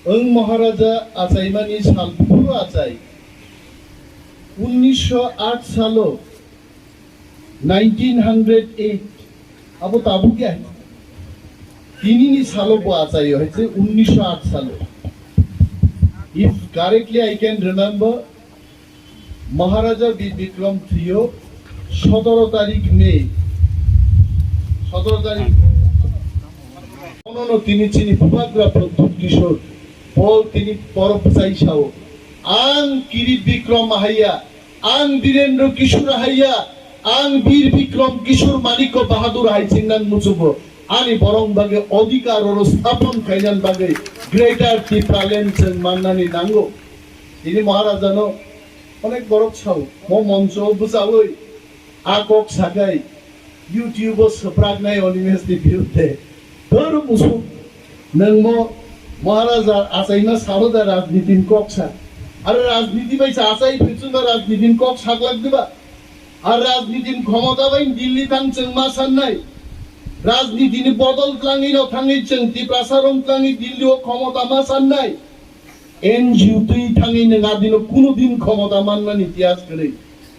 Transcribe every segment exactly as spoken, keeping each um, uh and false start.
Ang Maharaja achaimani sal phuru achai. Unnisho aat salo, nineteen hundred eight, abo tabuk ya. Tinini salo bo achaio hai se unnisho aat salo. If correctly I can remember, Maharaja Bir Bikram trio, সতেরো তারিখ মে, সতেরো তারিখ, ono no tini chini Bubagra Pradyut Kishore, Paul tini borok bwsai sao, ang Kirit Bikram haiya, ang Birendra Kishore haiya, ang Bir Bikram Kishore Manikya Bahadur hai chingnang muchungo, ani borok bagwi odhikar oro sthapon khainani bagwi Greater Tipraland chwng mannani nango. Tini Maharaja no onek borok sao, mo moncho bwchaui a kok sakai YouTube o swpraknai Animesh ni birudde. Dor musuk, nwng mo Maharaja achaima salo da rajniti ni kok sa. Aro rajniti bai sa achai phirchuma rajniti ni kok saklak diba? Ar rajniti ni khomota bai Delhi thang chwng ma sannai. Rajniti ni bodol tlangwi no thangwi chwng Tiprasa rong tlangwi Delhi o khomota ma sannai. N G O twi thangwi nwng adino kuno din khomota manmani tiyas kwrwi.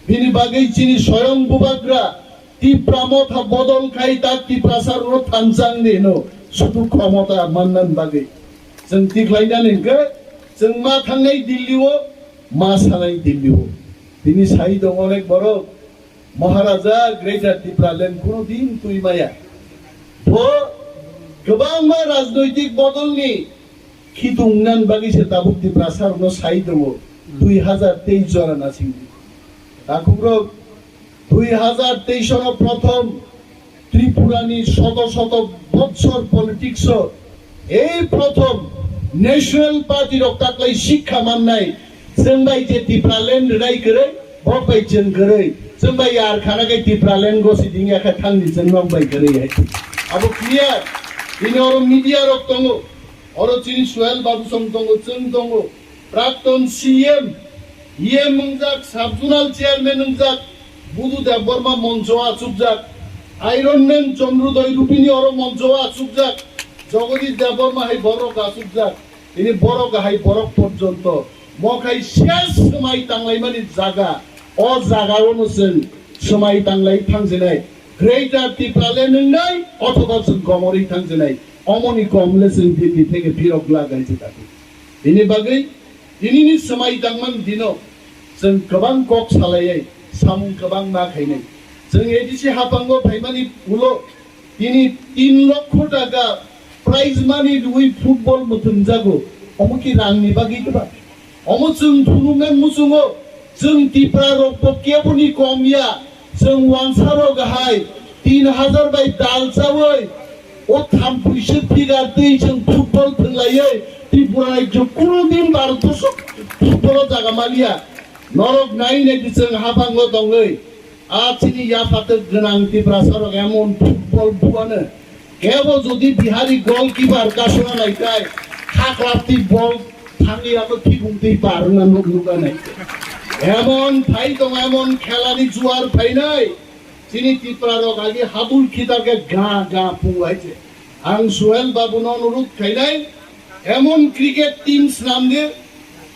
Bini bagwi chini soyong Bubagra Tipra Motha bodol khai ta Tiprasa rok thanchang ni hino sudu khomota mannan bagwi. Chwng tikhlainani hwnkhe chwng ma thangnai Delhi o, ma sanai Delhi o. Tini sai tongo onek borok, Maharaja Greater Tipraland kuno din twi maya. Bo kwbangma rajnoitik bodolni khitung nan bagwi se tabuk Tiprasa rokno sai tongo, dui hazar teis jora nasing. Takhukrok, dui hazar teis no prothom Tripurani shoto shoto botshor politics o ei prothom National Party rok taklai sikha mannai, chwng bai je Tipraland rai kwrwi, bok bai chwng kwrwi, chwng bai yar khana khe Tipraland gosi dingya khe thangni chwng nok bai kwrwi hai. Abo clear. Bini oro media rok tongo, oro chini Suel Babu song tongo, chwng tongo, Prakton C M, E M wngjak, Sub Zonal Chairman wngjak, Budu Debbarma moncho achukjak, Iron Man Chondrodoi Rupini oro moncho achukjak, Jagadish Debbarma hai borok achukjak. Tini borok hai borok porjonto mokhai ses swmai tanglaimani jaga, o jaga ono chwng swmai tanglai thangjinai. Greater Tipraland wngnai othoba chwng komorwi thangjinai. Omoni komle chwng Delhi theke phirok lagai jikha. Bini bagwi tinini swmai tangmani dino chwng kwbang kok salaiwi samung kwbang ma khainai. Chwng A D C haphango phaimani ulo tini tin lokho taka prize money rwi football mwthangjago. Omo ki rangni bagwi kwbang? Omo chwng phunuknai muchungo, chwng Tipra rok bo keboni kom ya, chwng wansa rok hai tin hazar bai dal chawi, o thampui se figure twi chwng football thwnglaiwi Tripura rajyo kuno din Bharat borso football o jaga maliya. Norok nai nai di chwng haphango tongwi, a chini yaphatok gwnang Tiprasa rok emon football buano. Kebo jodi Bihari goalkeeper kasuna naitai, haklap twi bol thangwi abo khibung twi parwna nuk nuk anai. Emon phai tong, emon khelani juar phainai. Chini Tipra rok agi habul khitar khe ga ga pung hai se. Ang Suel Babu no onurut khainai, emon cricket team snam de,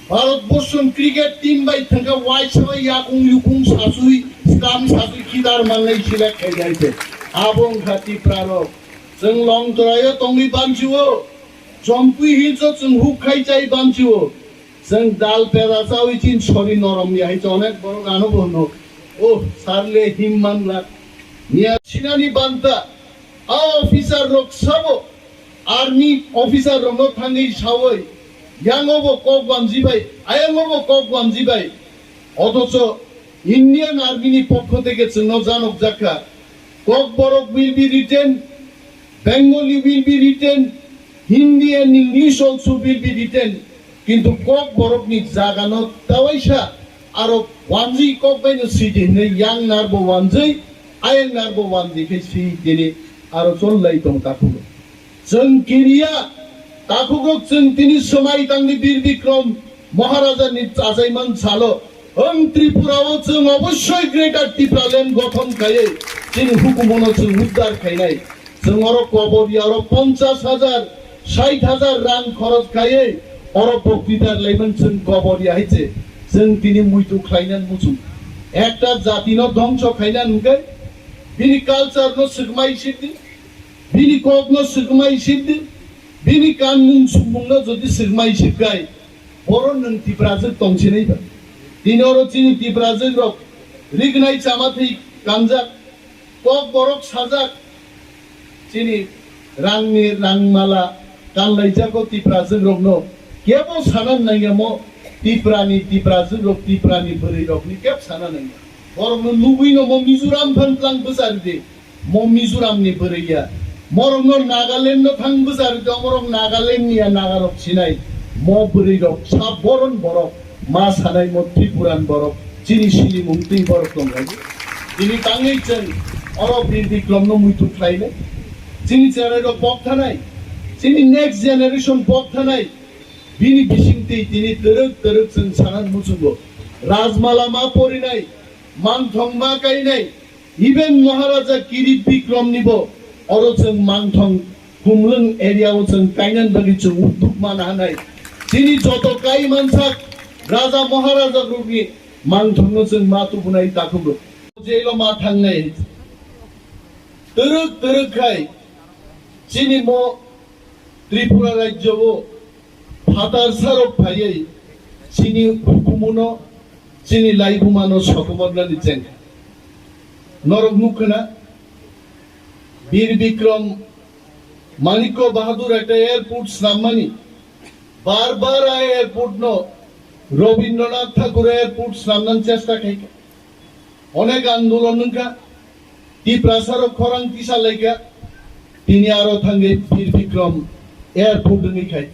Bharat Borson cricket team bai thangkha waisa bai yakung yukung sasui, stam sasui kidar mannai select khai jai se. Abo wngkha Tipra rok. Chwng Longtrai o tongwi banchi o, Chompui Hills o chwng huk khai chai banchi o. Chwng dal pera chawi chin sori norom ya hai onek borok ano bo hwno. Oh, sarle him manla. Niya sinani banta. A officer rok sabo army officer rokno thangwi sawi, yango bo kok wamji bai, ayango bo kok wamji bai. Othocho Indian Army ni pokho theke chwngno janok jakha. Kokborok will be written, Bengali will be written, Hindi and English also will be written. Kintu Kokborokni jagano tawaisa aro wanjwi kok baino sidi hinwi yang narbo wanjwi, ayang narbo wanjwi khe swi tini aro chol lai tong takhuk. Chwng kiriya, takhukrok chwng tini swmai tangni Bir Bikram Maharaja ni chajaiman salo, ang Tripura o chwng obossoi Greater Tipraland gothon khaiwi chini hukumono chwng uddar khainai. Chwng oro kobor ya oro ponchas hajar, sait hajar rang khoros khaiwi Oro boktitar laiman chwng kobor ya hai se, chwng tini muitu khlaina muchung. Ekta jati no dhongso khaina hwnkhe bini culture no swkmai sidi, bini kok no swkmai sidi, bini kanmung sumung no jodi swkmai sikai, boro nwng Tiprajwk tongsinai ba. Tini oro chini Tiprajwk rok rignai chama thwi kanjak, kok borok sajak, chini rangni rangmala kanlaijago Tiprajwk rokno kebo sana nangya mo Tiprani, Tiprajwk rok Tiprani bwrwi rokni keb sana nangya. Borokno nugwi no mo Mizoram phan tlang bwchari di. Mo Mizoramni bwrwi ya. Morokno Nagaland no thang bwchari di, omorok Nagaland ni ya, Nagarok sinai. Mo bwrwi rok sa boron borok, ma sanai mo Tripuran borok, chini silimung twi borok tong lai. Tini tangwi chwng oro Bir Bikrom no muitu khlai le. Chini cherai rok pok thanai, chini next generation pok thanai. Bini bising twi tini twrwk twrwk chwng sana muchungo. Rajmala ma porinai, mangthong ma kainai, even Maharaja Kirit Bikrom ni bo oro chwng mangthong Khumlwng area o chwng kainani bagwi chwng udduk mana hanai. Chini joto kai mansak Raja Maharaja rokni mangthong no chwng ma tubunai takhuk rok. Jail o ma thangnai. Twrwk twrwk khai chini mo Tripura rajyo o phatar sarok phaiwi chini hukumuno, chini laibumano sokomornani chengkha. Norok nukkha na, Bir Bikrom Manikya Bahadur ekta airport snammani, bar bar a airport no Rabindranath Thakur airport snamnani chesta khaikha. Onek andolon wngkha, Tiprasa rok khorang tisa laikha, tini aro thangwi Bir Bikrom airport wngwi khai.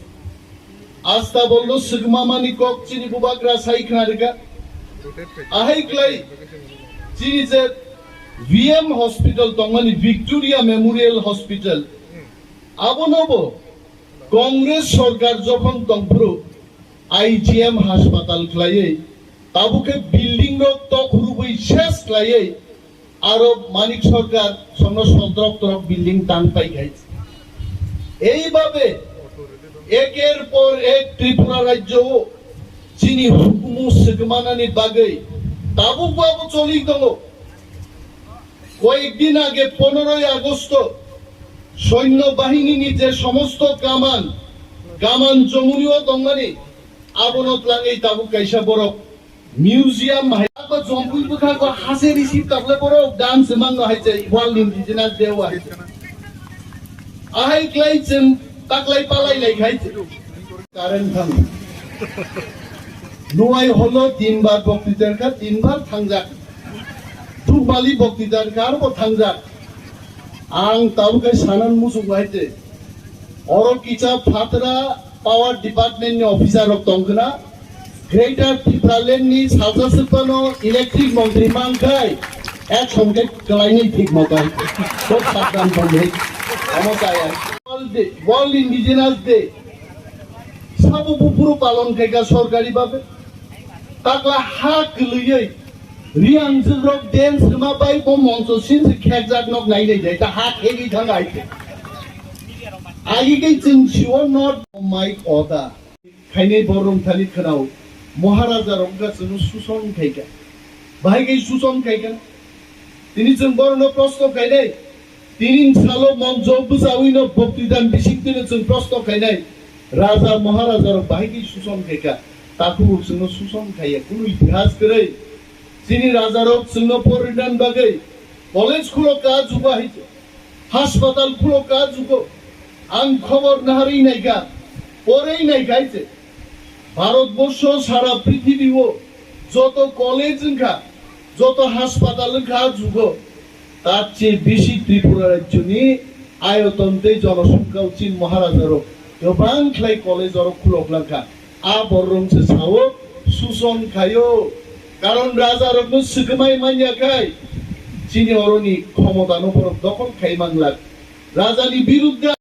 Asta bolno swkma mani kok chini bubagra sai khna rwkha. Ahai klai chini je V M hospital tongmani, Victoria Memorial Hospital, abono bo Congress sorkar jokhon tongphuru I G M haspatal khlaiwi, tabuk khe building rok tok rubui ses khlaiwi, aro Manik Sarkar somno sotrok trok building tang pai khai. Eibabe eker por ek Tripura rajyo o chini hukumu swkmanani bagwi tabuk bo abo choli tongo. কয়েকদিন আগে পনেরোই আগস্ট সৈন্য বাহিনীর যে সমস্ত কামান, কামান জমুরিও দঙ্গানি আবনত লাগে তাবু কাইসা বড় মিউজিয়াম হাইবা জম্পুই বুথাগো হাসে রিসিভ তাবলে বড় ডান্স মাংনো হাইছে ওয়ার্ল্ড ইন্ডিজিনাস ডে ওয়ার। Ahai klai chwng taklai palai lai khai. Current thang. Nuai holo tinbar boktitar kha, tinbar thangjak. Dukbali boktitar kha, arbo thangjak. Ang tabuk khe sanan muchung bai te. Oro kisa phatra power department ni officer rok tongkhna. Greater Tipraland ni salsa swkmano electric montri mangkhai, action khe kwlainwi thik moto. Kok sabdan bondhoi. Omo chaya. World Day, World Indigenous Day. Sabo buphuru palon khaikha sorkari babe. Takla ha kwlwiwi Riang jwkrok dance rwma bai bo moncho sin se khekjak nok nai nai jai ta ha khegwi thang ai. Agi khe chwng siwo not mic oda. Khainai borok thani khwnao, Maharaja rok wngkha chwngno suson khaikha. Bahai khe suson khaikha. Tini chwng borokno prosto khainai. Tini salo monjo bwchawi no boktidan bising tino chwng prosto khainai. Raja Maharaja rok bahai khe suson khaikha. Takhuk rok chwngno suson khaiya. Kunu itihas kwrwi. Chini raja rok chwngno porinan bagwi college khulokha jugo hai. Haspatal khulokha jugo. Ang khobor naharwi naikha, porwi naikha hai se. Bharatborsho sara prithibio joto college wngkha, joto haspatal wngkha jugo. Tar che bisi Tripura rajyoni ayoton tei jonosongkha o chini Maharaja rok kwbang khlai college oro khulok langkha. A borok se sao, suson khaio. Karon raja rokno swkmai manya khai chini oroni khomota no borok dokhol khai manglak. Raja ni birudda